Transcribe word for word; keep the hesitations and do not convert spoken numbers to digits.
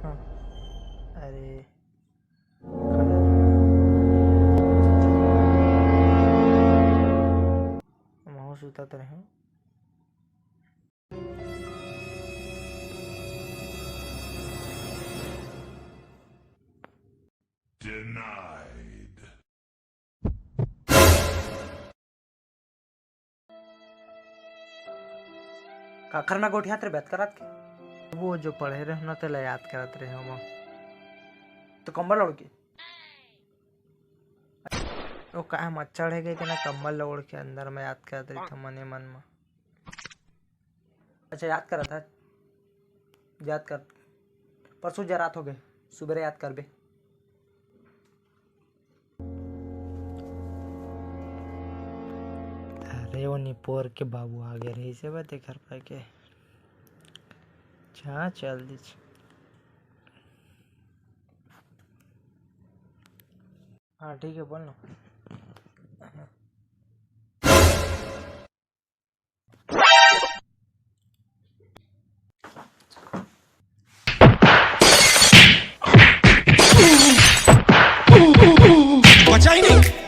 अरे, महूं सुतत रहेंव। Denied. काखर ना गोठियात रे, बात करत के? वो जो पढ़े रहे ना, तेला याद करत रहे हम। तो कंबल ओढ़ के। वो का मच्छर है के ना, कंबल ओढ़ के अंदर में याद करत रहे थे मने मन में। अच्छा, याद करत है, याद कर। परसों जरात हो गए, सुबेरे याद करबे। अरे, वो निपोर के बाबू आ गए रही से बात कर पाए के। चा चल दी। हाँ, ठीक है, बोल ना। बचा ही नहीं।